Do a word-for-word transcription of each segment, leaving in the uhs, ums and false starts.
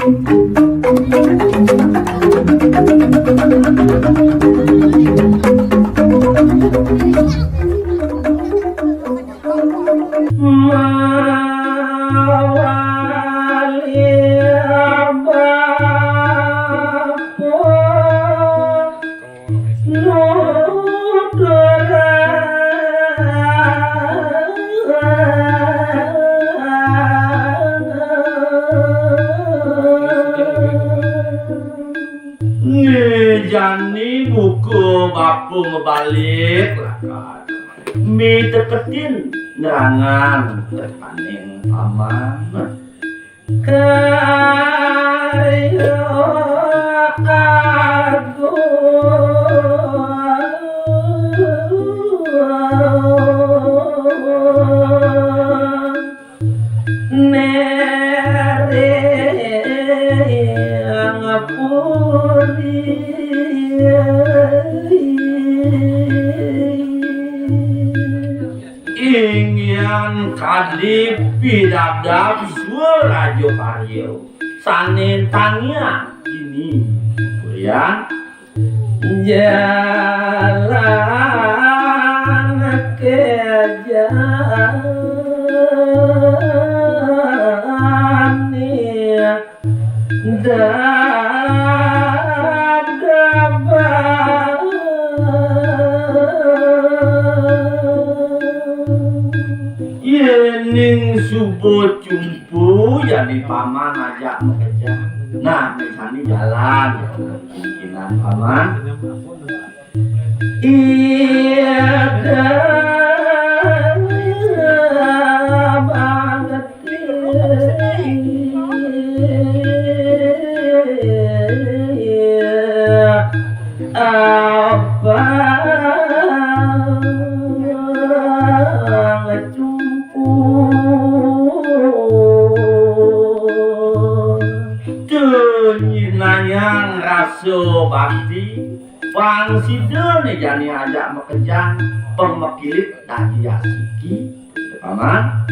Mawali bapa nuturan. Ngejani buka bapa mabalik lakar. Miteketin nerangan tepaning paman. Karya agung. Nering puri. Inggian kadi pidabdab sua Raja Karya, sané tangiang dini purian. Jalan kejani dabdabang. Yéning suba cumpu, jani paman ajak makejang. Nah, misalné jalan, kemungkinan paman. Ida banget apa ngecumpu. Tuh, nyinayang rasa bakti. Pang sida né jani ajak makejang, pang makilit dadi asiki, paman.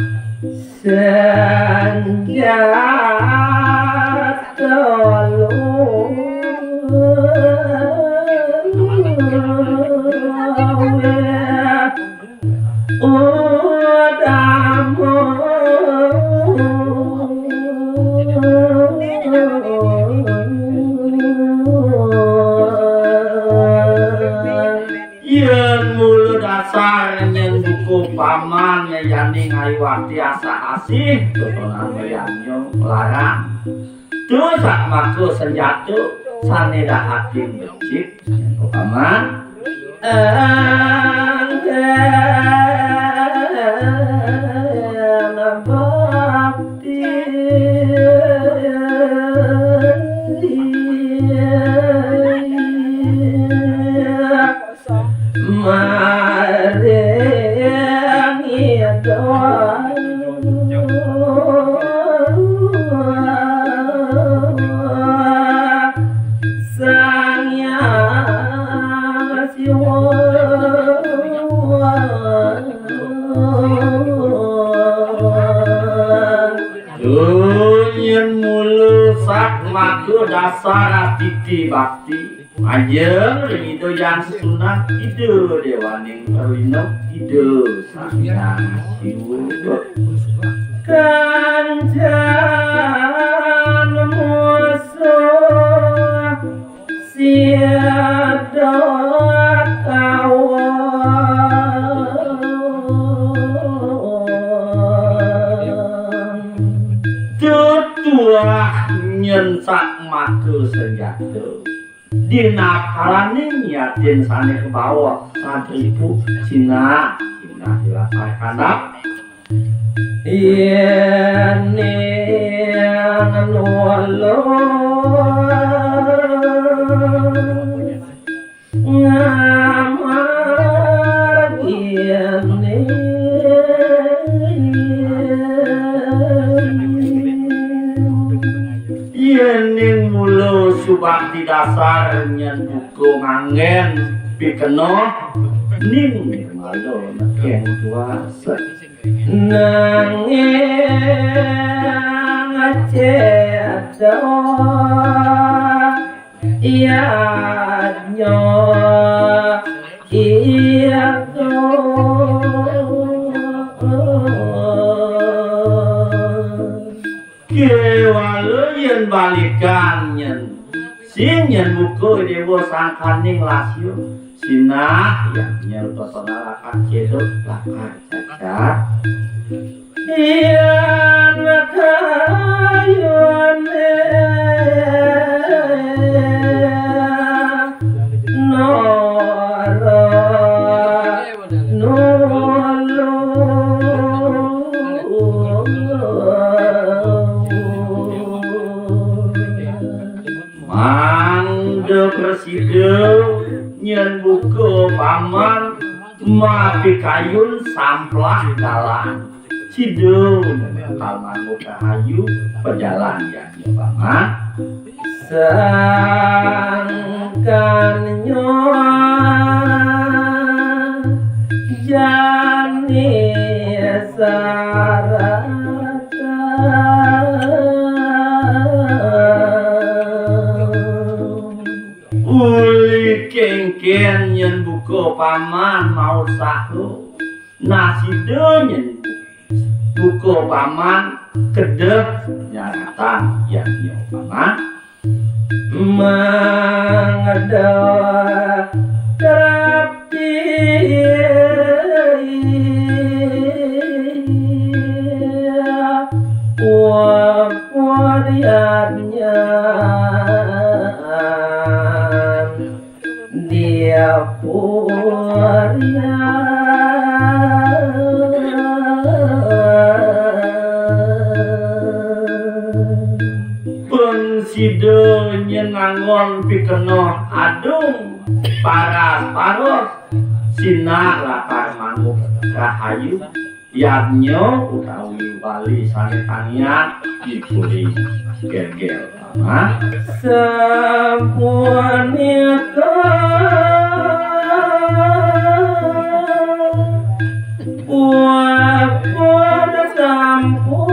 Senjata luwih Yén mula dasar nyén buka paman, yén jani ngayuwati asah-asih, totonan Mayanya larang. Tuh, sakmaka senjata sané dahating becik, paman. Anggén bakti. Maring Ida Sang Hyang Siwa. Duh, nyén mula sakmaka dasar atiti bakti. Majeng ring Ida Hyang Sesuhunan, Ida Déwaning Rwina, Ida Sang Hyang Siwa. Kancén musuh sida kawan. Tetuah nyén sakmaka senjata. Dina kalaning yatin sané kabawa satripu, sinah, sinah dilatar kandap. Yén ning nulung ngamar yén ning. Yéning mula subakti dasar nyén buka nganggén pikenoh, ning nirmala nekeng kuasa. Nanging Céto yadnya itu. Kéwala yén balikan nyén, sing nyén buka déwa sangkaning lasya. Sinah, ya, nyén pepengalakan cédok lakar cacat. Yén kayuné nara nulung. Mangda prasida nyén buka paman mapikayun samplah dalan. Sida bakal manut rahayu pajalan yadnya paman. Sangkan nyoa jani sarata. Uli kénkén nyén buka paman maut saha. Nah, sida nyén buka paman kedéh nyaratan yadnya paman. Mangda tapi wapuriannya dia purian. Pun sida nyén nganggon pikenoh adung paras-paros, sinah lakar manut rahayu. Yadnya utawi bali sané tanian dipuri gégél. Nah, sapunika wapun sampun.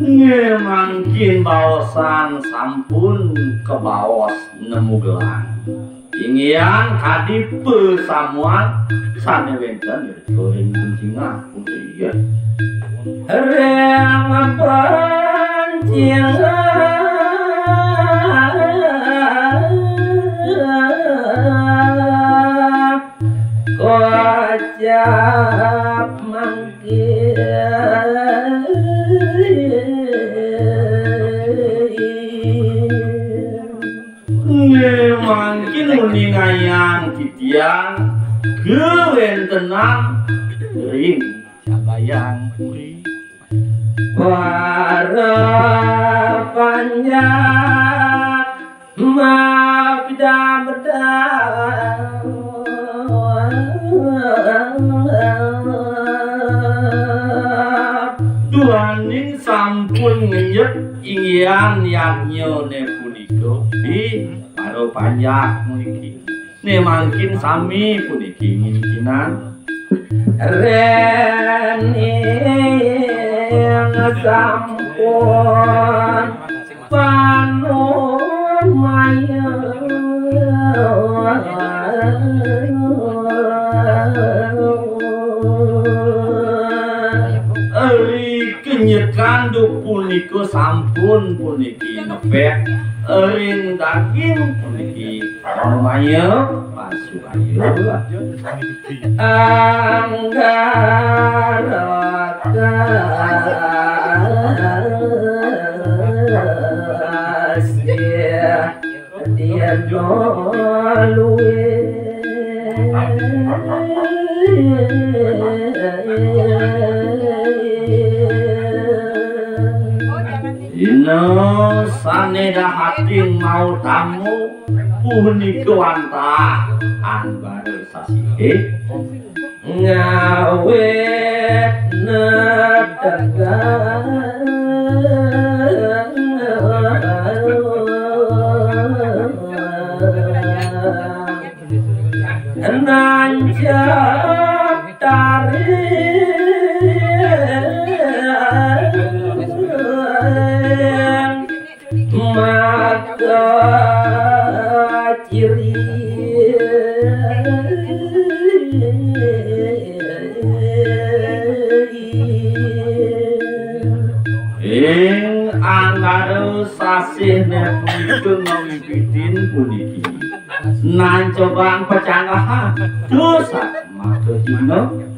Nggih, mangkin baosan sampun kabaos nemu gelang. Inggihan kadi pasamuan sané wénten ring gunjingan. Ring pancingan kocap mangkin. Nggih, mangkin uningayang titiang kawéntenan ring Sabayang Puri. Para panjak mabda-bda. Duaning sampun ngenjek inggihan yadnyané punika, ih, para panjak puniki. Né mangkin sami puniki ngincinang. Rening sampun panumaya. Ari kenyekan dup punika sampun puniki ngepek ring daging puniki. Paramaya, pasubaya. Anggara kasih dia luwih. Dina sané dahating mautamu, punika wantah anbara sasihé. Ngawit netegan Sasih nepun ngawi bidin puniki. Nan cobaan pacanggahan dosa maka dina